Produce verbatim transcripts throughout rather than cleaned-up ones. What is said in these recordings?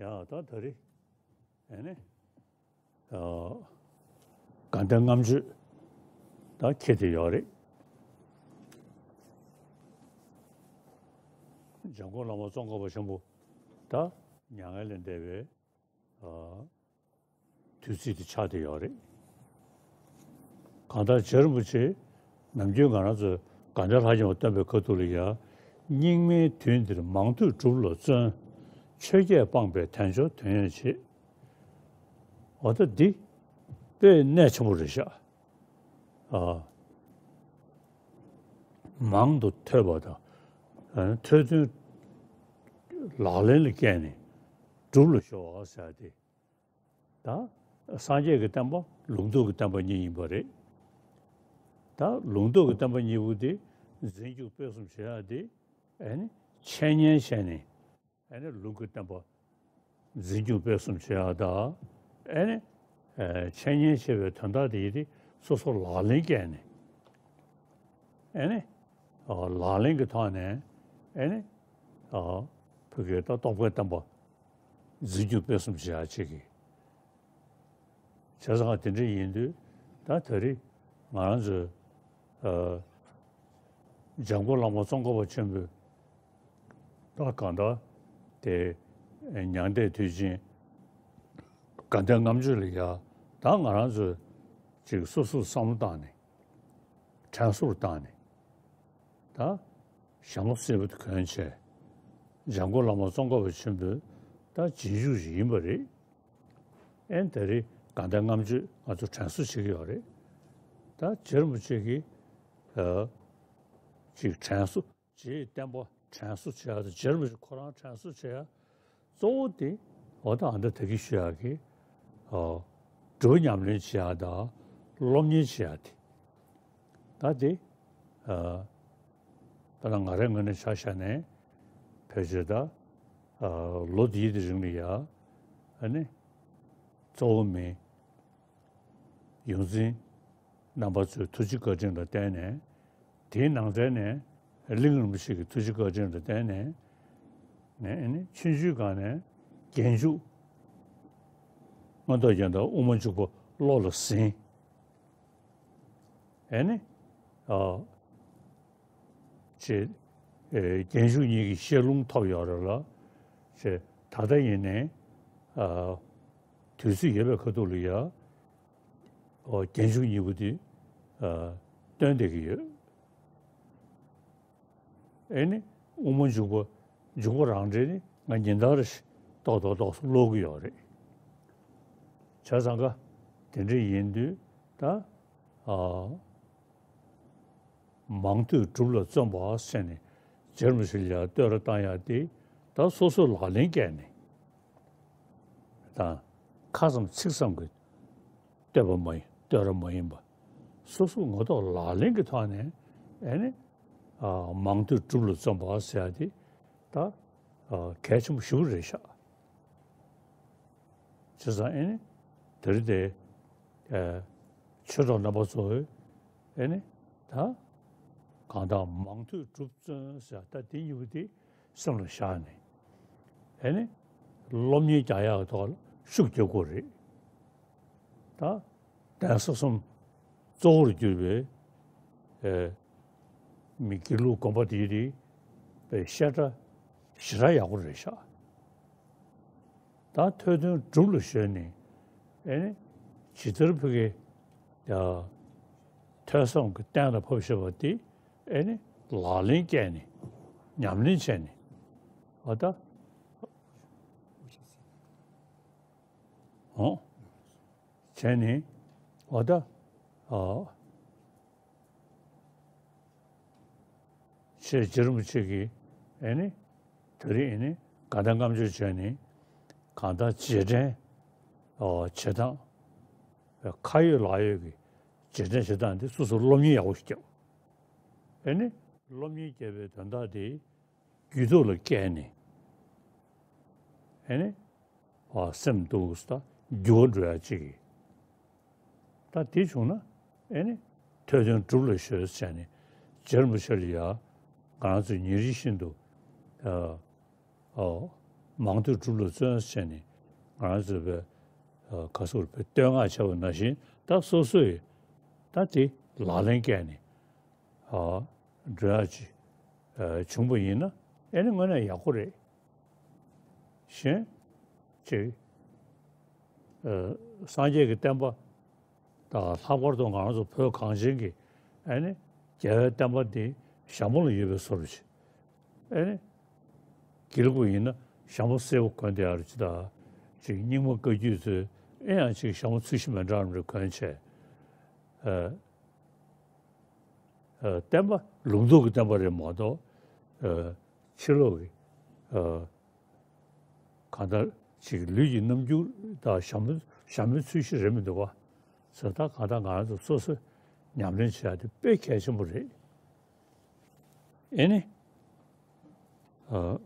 ཡང་ད་ད་རེས་ཨེ་ནི་ཨ་དགའ་ལྡན་ལྔ་མཆོད་ད་འཁེལ་བསྡད་ཡོད་རེད། འཇམ་མགོན་བླ་མ་ཙོང་ཁ་པ་ཆེན་པོ་ད་མྱ་ངན་ལས་འདས་པའི་ཨ་དུས་ཚིགས་དེ་ཆགས་བསྡད་ཡོད་རེད། གང་ལྟར་རྗེ་རིན་པོ་ཆེས་ནམ་རྒྱུན་ང་རང་ཚོས་དགའ་ལྡན་ལྷ་བྱམས་པ་སྟོན་པའི་ཁ་ཐུག་ལ་ཡང་། སྙིགས་མའི་དུས་འདིར་མང་ཐོས་སྒྲུབ་ལ་བརྩོན། ཆོས་བརྒྱད་སྤངས་པས་དལ་འབྱོར་དོན་ཡོད་བྱེད། འོ་ད་འདི་དཔེ་གནད་ཆེན་པོ་རེད་ཤག་ཨ། མང་དུ་ཐོས་པ་དང་། ཨ། ཐོས་དོན་ལག་ལེན་ལ་བཀལ་ནས་སྒྲུབ་ལ་གཞོལ་བ་ཟེར་ཏེ། ད་སངས་རྒྱས་ཀྱི་བསྟན་པ་ལུང་རྟོགས་ཀྱི་བསྟན་པ་གཉིས་ཡིན་པ་རེད། ད་ལུང་རྟོགས་ཀྱི་བསྟན་པ་གཉིས་པོ་དེ་འཛིན་སྐྱོང་སྤེལ་གསུམ་བྱེད་ཡག་དེ་ཨ་ནི་འཆད་ཉན་བྱས་ནས། ཨ་ནི་ལུང་གི་བསྟན་པ་འཛིན་སྐྱོང་སྤེལ་གསུམ་བྱེད་ཡག་དང་། ཨ་ནི་ཨ་འཆད་ཉན་བྱེད་པའི་དོན་དག་དེ་ཡིན་ཏེ་སོ་སོ་ལག་ལེན་བཀལ་ནས། ཨ་ནི་ཨ་ལག་ལེན་གྱི་ཐོག་ནས་ཨ་ནི་ཨ་བོད་ཀྱི་ད་རྟོགས་པའི་བསྟན་པ་འཛིན་སྐྱོང་སྤེལ་གསུམ་བྱེད་ཡག་ཅིག་གི། བྱས་ཙང་དེ་འདྲ་ཡིན་དུས་ད་ད་རེས་ང་རང་ཚོས་ཨ་འཇམ་མགོན་བླ་མ་ཙོང་ཁ་པ་ཆེན་པོས་ད་གང་ལྟར་དེ་མྱང་འདས་དུས་ཆེན་དགའ་ལྡན་ལྔ་མཆོད་ལ་ཡ། ད་ང་རང་ཚོས་ཅིག་སོ་སོར་བསམ་བློ་བཏང་ནས། དྲན་གསོ་བཏང་ནས། ད་ཞྭ་མོ་སེར་པོ་དེ་གོན་བྱས། འཇམ་མགོན་བླ་མ་ཙོང་ཁ་པ་ཆེན་པོའི་ད་རྗེས་འཇུག་ཅིག་ཡིན་པ་རེད། ཨེ་ནི་ད་རེས་དགའ་ལྡན་ལྔ་མཆོད་ང་ཚོ་དྲན་གསོ་བྱེད་ཀྱི་ཡོད་རེད། ད་རྗེ་རིན་པོ་ཆེ་གིས་ཨ་ཅིག་དྲན་གསོ། རྗེའི་བསྟན་པ་དྲན་གསོ་བྱེད་ཡག་དང་། རྗེ་རིན་པོ་ཆེ་ཁོ་རང་དྲན་གསོ་བྱེད་ཡག་གཙོ་བོ་དེ་འོ་ད་ཨ་ད་ད་གིན་ཞུ་ཡག་གི་ཨ་སྒྲུབ་ཉམས་ལེན་བྱེད་ཡག་དང་སློབ་གཉེར་བྱེད་ཡག་དེ། ད་དེ་ཨ་ད་ང་རང་ངོས་ནས་ཆ་བཞག་ནས་ཕལ་ཆེར་ད་ཨ་ལོ་འདིའི་དེ་རིང་ལ་ཡ། ཨ་ནི་གཙོ་བོ་མིན། ཡོངས་འཛིན་རྣམ་པ་ཚོའི་ཐུགས་རྗེ་བཀའ་དྲིན་ལ་བརྟེན་ནས། དེའི་ནང་ཚན་ནས་གླིང་རིན་པོ་ཆེ་གི་ཐུགས་རྗེ་བཀའ་དྲིན་ལ་བརྟེན་ནས། ནས་ཨ་ནི་ཆུང་ཆུང་སྒང་ནས་རྒྱན་འཇུག་མངོན་རྟོགས་རྒྱན་དང་དབུ་མ་འཇུག་པ་བློ་ལ་ཟིན། ཨ་ནི་ཨ་ཅེས་ཨེ་རྒྱན་ཞུགས་གཉིས་ཀྱི་ཤེས་ལུང་ཐོབ་ཡོད་རེད་ལ། ཅེས་ད་ལྟ་ཡིན་ནའི་ཨ་དུས་ཚོད་ཡོད་པའི་ཁ་ཐུག་ལ་ཡ་ཨོ་རྒྱན་ཞུགས་གཉིས་པོ་དེ་ཨ་སྟོན་བསྡད་ཀྱི་ཡོད། ཨེ་ནི་དབུ་མ་འཇུག་པ་འཇུག་པ་རང་འགྲེལ་ནི་ང་ཉིན་ལྟར་རེ་བཞིན་ཏོག་ཏོག་ཏོག་ཙམ་ཀློག་གི་ཡོད་རེད། བྱས་ཙང་ཀ་དེ་འདྲ་ཡིན་དུས་ད་ཨ་མང་ཐོས་སྒྲུབ་ལ་བརྩོན་པ་ཟེར་ནས་རྗེ་རིན་པོ་ཆེ་ལ་ཡང་བསྟོད་ར་བཏང་ཡག་དེ་ད་སོ་སོས་ལག་ལེན་བཀལ་ནས་དང་། ཁ་ཙམ་ཚིག་ཙམ་གྱི་བསྟོད་པ་མ་ཡིན། བསྟོད་ར་མ་ཡིན་པ། སོ་སོ་ངོ་ཐོག་ལག་ལེན་གྱི་ཐོག་ནས་ཨེ་ནི་ཨ་མང་ཐོས་སྒྲུབ་ལ་བརྩོན་པ་ཟེར་ཡག་དེ་ད་ཨ་གལ་ཆེན་པོ་ཞེ་པོ་རེད་ཤག་བྱས་ཙང་ཨེ་ནི་དེ་རིང་དེ་ཨ་ཆོས་གྲོགས་རྣམ་པ་ཚོས་ཨེ་ནི་ད་གང་ལྟར་མང་ཐོས་སྒྲུབ་བརྩོན་ཟེར་ད་དེ་གཉིས་པོ་དེ་སེམས་ལ་བཞག་ནས་ཨེ་ནི་སློབ་གཉེར་རྒྱག་ཡག་གི་ཐོག་ལ་ཤུགས་རྒྱག་དགོས་རེད། ད་གདན་ས་གསུམ་གཙོ་བོར་གྱུར་པའི་ཨེ་མི་དགེ་ལུགས་དགོན་པ་དེའི་རིགས་པའི་བཤད་གྲྭ་ཞེ་དྲག་ཡག་པོ་རེད་ཤག་ད་ཐོས་དོན་སྒྲུབ་ལ་གཞོལ་ནས་ཨེ་ནི་ཇི་ལྟར་ཕ་གི་ཡ་ཐོས་བསམ་གྱི་གཏན་ལ་ཕབ་བཞག་པ་དེ་ཨེ་ནི་ལག་ལེན་བཀལ་ནས་ཉམས་ལེན་བྱས་ནས་འོ་ད་འོ་བྱས་ནས་འོ་ད་ཨ། ཞེས་རྗེ་རིན་པོ་ཆེ་གིས་ཨེ་ནི་དེ་རིང་ཨེ་ནི་དགའ་ལྡན་ལྔ་མཆོད་བྱས་ནས་གང་ལྟར་རྗེས་དྲན་ཨོ་བྱེད་སྟངས་ཁ་ཡོད་ལག་ཡོད་ཀྱི་རྗེས་དྲན་བྱེད་སྟངས་འདི་སོ་སོ་སློབ་གཉེར་ཡག་པོ་ཞིག་བརྒྱབ། ཨེ་ནི་སློབ་གཉེར་བརྒྱབ་པའི་དོན་དག་དེ་རྒྱུད་ཐོག་ལ་བཀལ་ནས་ཨེ་ནི། ཨ་སེམས་འདུག་ད་འགྱུར་བ་འགྲོ་ཡ་གཅིག་གིས། ད་དེ་བྱུང་ན་ཨེ་ནི་ཐོས་དོན་སྒྲུབ་ལ་གཞོལ་བྱས་ནས་རྗེ་རིན་པོ་ཆེ་ལ་ཡ་ང་རང་ཚོས་ཉིན་རེ་བཞིན་དུ་ཨ་ཨོ་ མང་ཐོས་སྒྲུབ་ལ་བརྩོན་ཟེར་ནས་ང་རང་ཚོས་པའི་ག་སོར་བའི་བསྟོད་བསྔགས་བྱས་པ་ནང་བཞིན། ད་སོ་སོས་ད་དེ་ལག་ལེན་བཀལ་ནས། ཨ། འགྲོ་ཡག་ཅིག་ཨ། བྱུང་པ་ཡིན་ན། ཨེ་ནི་དངོས་གནས་ཡག་པོ་རེད། གཞན་ཅིག་ཨ། སངས་རྒྱས་ཀྱི་བསྟན་པ་དང་། ལྷག་པར་དུ་ང་རང་ཚོ་བོད་གངས་ཅན་གྱི་ཨེ་ནི་རྒྱལ་བའི་བསྟན་པ་འདི་ཞྭ་མོ་ལ་ཡོད་པའི་བཟོ་འདྲ་ཅིག་ཨེ་ནི་དགེ་ལུགས་པ་ཡིན་ན་ཞྭ་མོ་སེར་པོ་གོན་བསྡད་ཡག་རེད། ཅིག་ད་ཅིག་རྙིང་མ་བཀའ་བརྒྱུད་ཚོས་ཨེ་ཡང་ཅིག་ཞྭ་མོ་ཚོས་གཞི་མི་འདྲ་བ་རེ་གོན་བྱས། ཨ། ཨ། བསྟན་པ་ལུགས་ལྡོག་གི་བསྟན་པ་རེད་མ་གཏོགས། ཨ། ཕྱི་ལོགས་ཀྱི། ཨ། གང་ལྟར་ཅིག་ལུས་ཀྱི་རྣམ་འགྱུར་དང་ཞྭ་མོ་ཞྭ་མོའི་ཚོས་གཞི་རེད་མི་འདུག་པ། ཟེར། ད་གང་ལྟར་ང་རང་ཚོ་སོ་སོས་ཉམས་ལེན་བྱེད་ཡག་དེ་དཔེ་གལ་ཆེན་པོ་རེད། ཨེ་ནི། ཨ།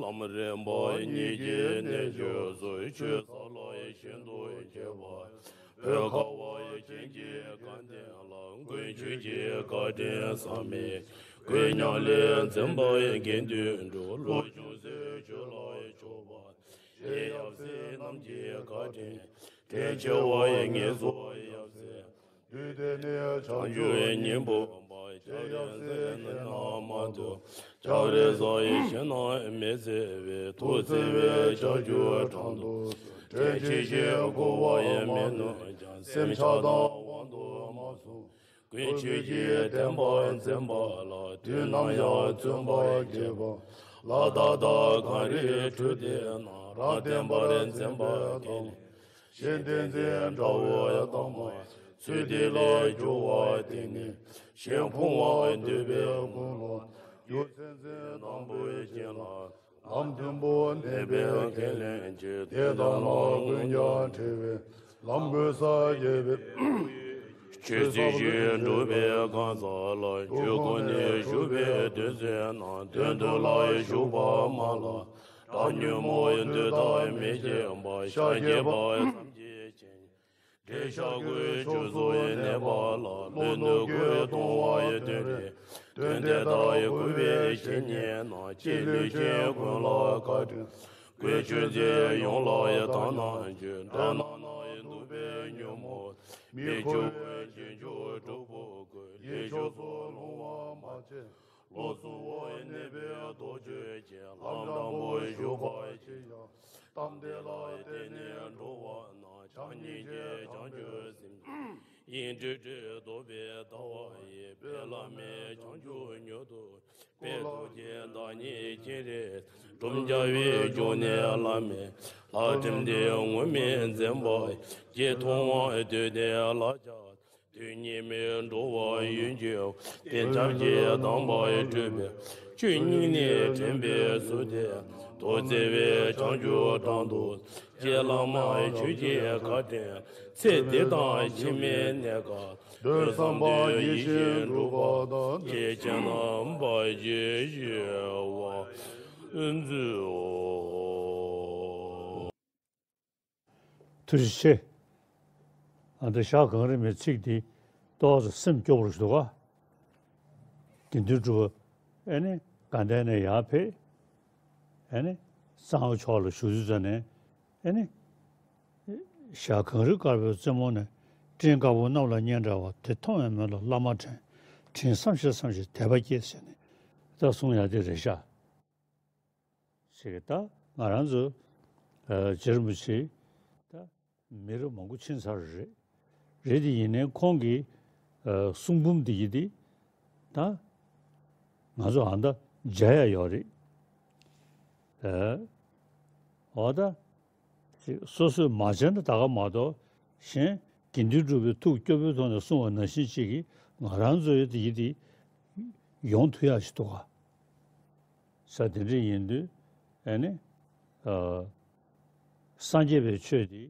ལམ་རིམ་པ་གཉིས་ཀྱི་རྣལ་འབྱོར་ཚོགས། ཆོས་ཚོགས་ལ་ཡི་ཤིན་ཏུ་མཁས་པ། བོད་ཁ་བ་ཡི་བྱིན་གྱིས་བཀའ་དྲིན་ལ། མགོན་ཆོས་ཀྱི་བཀའ་དྲིན་བསམ་མི་དགོས། ཉམས་ལེན་འཛིན་པ་ཡི་དགེ་འདུན་གྲུབ། བློ་ཆུང་སེམས་ཆུང་ལ་ཡི་སྤྱོད་པ། ཡབ་སྲས་རྣམས་ཀྱི་བཀའ་དྲིན། དྲིན་ཆེ་བ་ཡི་ངེས་སོ། ཡབ་སྲས། དེ་ནས་བྱང་ཆུབ་སྙིང་པོ་འབའ་ཞིག་ཡབ་སྲས་ཁྱེད་རྣམས་མ་ཐུབ། ལྕགས་རི་བཟང་ཡིན་ཞིང་ནང་མི་བརྩེ་བས། ཐུགས་བརྩེ་བའི་ལྕགས་ཀྱུ་དྲང་དུ་གསོལ། དྲན་ཆེས་ཤིང་བསྐུལ་བ་ཡི་མི་ནུས་ཀྱང་། སེམས་ཆགས་སྡང་དབང་དུ་མ་སོང་། ཀུན་ཆོས་ཀྱི་བསྟན་པ་འཛིན་པ་ལ། དུས་ནམ་ཡང་བརྩོན་པ་བསྐྱེད་པ། ལ་དྭགས་དང་གངས་རིའི་ཁྲོད་དེ་ན། རབ་བརྟན་པར་འཛིན་པ་དེ་ནི། གཞན་བསྟན་འཛིན་དགྲ་བོ་ཡི་དམ་མ་ཡིན། ཚུལ་འདི་ལ་སྦྱོར་བ་དེ་ནི། གཞན་ཕུང་བ་འདོད་པའི་ཀུན་སློང་། རྒྱུ་མཚན་འཛིན་སྣང་བའི་རྐྱེན་ལ། ལམ་མཐུན་པོ་གནས་པའི་ཁས་ལེན་གྱིས། དེ་དག་ལ་ཀུན་ཀྱང་བྲེལ་བས། ལམ་བགོས་ས་བརྒྱད་པའི། ཆོས་ཚུལ་བཞིན་སྒྲུབ་པའི་གང་ཟག་ལ། རྒྱུ་ཀུན་ནས་ཞུགས་པའི་དུས་ཚོད་ན། དོན་དུ་ལ་ཞུགས་པ་མ་ལགས། རབ་ཉོན་མོངས་འདོད་ཐག་མི་བྱེད་པ། ཤཱཀྱའི་བུ་ཐམས་ཅད་མཁྱེན། འདྲེ་ཤ་ཀུན་ཆོས་ཚོགས་གནས་པ་ལ། བློ་ནུབ་ཀུན་གཏོང་བ་ཡི་དོན་རེད། དོན་དེ་དག་ཡི་བསྐུལ་བའི་བཤེས་གཉེན་རྣམས། ཅི་ལུས་ཅན་ཀུན་ལ་བཀའ་དྲིན། ཀུན་ཆོས་འཛིན་ཡོངས་ལ་ཡི་དག་སྣང་བྱེད། དགྲ་རྣམས་ནི་ཡི་འདུག་པའི་ཉོན་མོངས། མི་འཁོར་བའི་རྗེས་འཇུག་གྲོགས་པོ་ཀུན། ལས་ཕྱོགས་སུ་ལྷུང་བ་མ་བྱེད། བློ་གཟུ་བོར་གནས་པའི་རྡོ་རྗེ་ཅན། ལམ་དྲང་པོར་ཞུགས་པ་ཅི་ཡང་། གཏམ་དེ་ལ་བརྟེན་ནས་འགྲོ་བ་རྣམས། བྱམས་སྙིང་རྗེ་བྱང་ཆུབ་སེམས། ཡིད་སྤྲུལ་སྤྲུལ་རྟོག་པའི་ལྟ་བ་ཡིས། དཔེ་བླ་མེད་བྱང་ཆུབ་མྱུར་ཐོབ་པའི། ཐུགས་རྗེའི་བདག་ཉིད་སྤྱན་རས་གཟིགས། གྲུབ་འཇའ་བའི་འབྱུང་གནས་བླ་མེད་ལྷ། དྲིན་ལྡན་ངུར་སྨྲིག་འཛིན་པ་ཡིས། ཅི་མཐོང་བ་དུས་འདིར་ལ་ཕྱག་འཚལ། དུས་གཉིས་མེད་འགྲོ་བ་ཡུལ་གྱི། དེ་སྐྱབས་ཀྱི་དམ་པ་ཡི་སྤྲུལ་པའི། ཆོས་སྙིང་ནས་དྲན་པའི་ཚུལ་དེ། ཐུགས་བརྩེ་བའི་བྱང་ཆུབ་དྲང་དུ། ཀྱེ་བླ་མ་ཆོས་ཀྱི་བཀའ་དྲིན་ཆེ། ཚེ་འདི་དང་ཕྱི་མའི་གནས་སྐབས། ཐོས་བསམ་པ་ཡིད་བཞིན་འགྲུབ་པ་དང་། ཀྱེ་ཁྱེད་རྣམ་པར་ཞི་ཞི་བར་མཛོད། ཐུགས་རྗེ་ཆེ། ཨ་འདི་ཞྭ་གངས་རི་མའི་ཚིག་འདི་ཏོག་ཙམ་སེམས་སྐྱོ་པོ་ཞིག་འདུག་ག་དགེ་འདུན་གྲུབ་པ་ཨེ་ནི་དགའ་ལྡན་ནས་ཡར་ཕེབས། ཨེ་ནི་གཙང་བོ་ཕྱོགས་ལ་བཞུགས་དུས་ཙ་ནས་ཨེ་ནི་ཞྭ་གངས་རི་དཀར་པོའི་རྩེ་མོ་ནས། སྤྲིན་དཀར་པོ་གནམ་ལ་སྙན་གྲགས་པ། དེ་མཐོང་བའི་མོད་ལ་བླ་མ་དྲན། དྲིན་བསམ་ཤེས་བསམ་ཤེས་དད་པ་སྐྱེས་ཟེར་ནས་ད་གསུང་ཡག་དེ་རེད་ཤག་ཞེས་ཀྱི་ད་ང་རང་ཚོ་ཨ་རྗེ་རིན་པོ་ཆེ་ད་མི་རབས་མང་པོ་ཕྱིན་ཚར་རེད། རེད་དེ་ཡིན་ནའི་ཁོང་གི་ཨ་གསུང་འབུམ་འདི་ཡི་དེ་ད་ང་ཚོ་ཨ་མདའ་མཇལ་ཡ་ཡོད་རེད། ཨ་འོ་ད་ཅིག་སོ་སོས་མ་མཇལ་ན་ད་ག་མ་གཏོགས་གཞན་དགེ་འདུན་གྲུབ་པའི་ཐུགས་སྐྱོ་པོའི་ཐོག་ནས་གསུང་བ་ནང་བཞིན་ཅིག་གིས་ང་རང་ཚོ་ཡི་དེ་ཡི་དེ་ཡོང་ཐུབ་ཡ་ཞིག་འདུག་ག་ས་དེ་འདྲ་ཡིན་དུས་ཨ་ནི་ཨ་སངས་རྒྱས་པའི་ཆོས་དེ་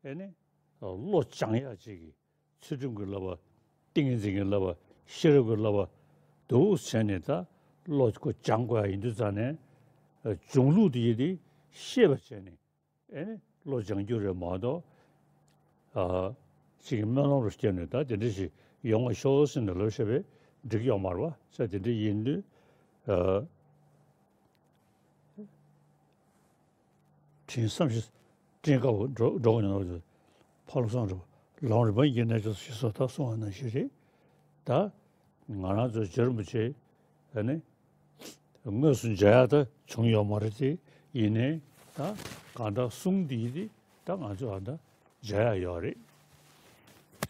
ཨ་ནི་བློ་སྦྱང་ཡག་ཅིག་གི་ཚུལ་ཁྲིམས་ཀྱི་བསླབ་པ། ཏིང་ངེ་འཛིན་གྱི་བསླབ་པ། ཤེས་རབ་ཀྱི་བསླབ་པ་འདུག་བྱས་ནས་ད་བློ་ཁོ་སྦྱང་དགོས་ཡ་ཡིན་དུས་ཙང་ནས་ཨ་སྦྱོང་ལུགས་དེ་ཡི་དེ་ཤེས་པ་བྱས་ནས། ཨེ་ནི་བློ་སྦྱང་རྒྱུ་རེད་མ་གཏོགས། ཨ་ཅིག་གི་སྨོན་ལམ་རུ་བསྐྱལ་ནས་ད་དེ་འདྲ་ཞིག་ཡོང་བ་ཤོག་ཟེར་ནས་ལབ་བྱས་པས་འགྲིག་ཡོད་མ་རེད་པ། ས་དེ་འདྲ་ཡིན་དུས་ཨ་དྲིན་བསམ་ཤེས་སྤྲིན་དཀར་པོ་འགྲོ་འགྲོ་གི་ནོར་ཕ་བློ་བཟང་རེད་པ། ལམ་རིམ་པ་ཡི་གནས་ཆོས་སུ་ཞེས་སོགས་ད་གསུང་བ་ནང་བཞིན་རེད། ད་ང་རང་ཚོ་རྗེ་རིན་པོ་ཆེ་ཨ་ནི། དངོས་སུ་མཇལ་ཡག་ད་བྱུང་ཡོད་མ་རེད་དེ། ཡིན་ནའི་ད་གང་ལྟར་གསུང་འདི་ཡི་དེ་ད་ང་ཚོ་ཨ་ད་མཇལ་ཡག་ཡོད་རེད།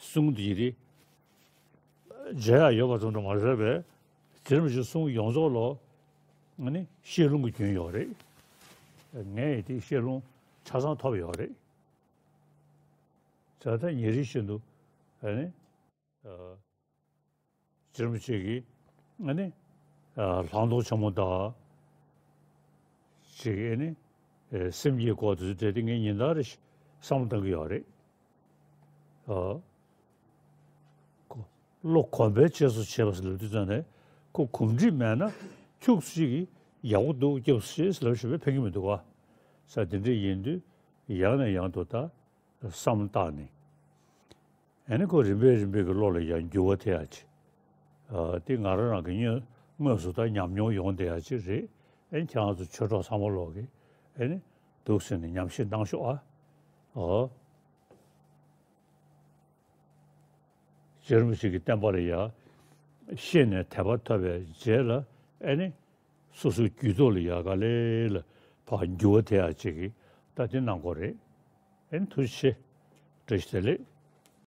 གསུང་འདི་ཡི་དེ་མཇལ་ཡག་ཡོད་པ་ཙམ་དུ་མ་ཟད་པའི་རྗེ་རིན་པོ་ཆེ་གསུང་ཡོངས་རྫོགས་ལོ་ཨ་ནི་བཤད་ལུང་གི་རྒྱུན་ཡོད་རེད། ངས་ཡི་དེ་བཤད་ལུང་ཆ་ཚང་ཐོབ་ཡོད་རེད། ད་ད་ཉེ་རིང་བཞིན་དུ་ཨ་ནི། ཨ། རྗེ་རིན་པོ་ཆེ་གིས་ཨ་ནི་ཨ་ལྷག་མཐོང་ཆེན་མོ་དང་ཅིག་ཨ་ནི་ཨ་སེམས་ཀྱི་སྐོར་དེ་ཚོ་དེ་ངས་ཉིན་ལྟར་རེ་བསམ་བློ་གཏོང་གི་ཡོད་རེད། ཨ་ཁོ་བློ་གོམས་པའི་རྗེས་སུ་བྱེད་པ་ཟེར་ལབ་དུས་ཙང་ནས་ཁོ་གོམས་འདྲིས་མེད་ན་ཁྱུག་ཙམ་ཅིག་གིས་ཡག་པོ་འདུག་སྐྱབས་སུ་མཆི་ཟེར་ལབ་ཞུ་བས་ཕན་གྱི་མི་འདུག་ག་ས་དེ་འདྲ་ཡིན་དུས་ཡང་ནས་ཡང་དུ་ད། བསམ་བློ་བཏང་ནས། ཨ་ནི་ཁོ་རིམ་པས་རིམ་པས་ཀྱི་བློ་ལ་ཡང་འགྱུར་བ་ཐེབས་ཡ་ཆེ། ཨ་དེ་ང་རང་རང་གི་དངོས་དངོས་སུ་ད་ཉམས་མྱོང་ཡོང་བསྡད་ཡ་ཅིག་རེད། ཨ་ནི་ཁྱེད་རང་ཚོ་ཆོས་གྲོགས་ཚང་མ་ལོག་གི་ཨ་ནི་འདུག་ཟེར་ནས་ཉམས་ཞིབ་གནང་ཤོག་ཨ། ཨོ། རྗེ་རིན་པོ་ཆེ་གི་བསྟན་པ་ལ་ཡ་ཤེས་ནས་དད་པ་ཐོབ་པའི་རྗེས་ལ་ཨེ་ནི་སོ་སོའི་རྒྱུད་ཐོག་ལ་ཡ་ག་ལེ་ལ་ཕར་འགྱུར་བ་ཐེབས་ཡ་ཅིག་གི་ད་དེ་གནང་དགོས་རེད། ཨེ་ནི་ཐུགས་རྗེ་ཆེ། བཀྲ་ཤིས་བདེ་ལེགས།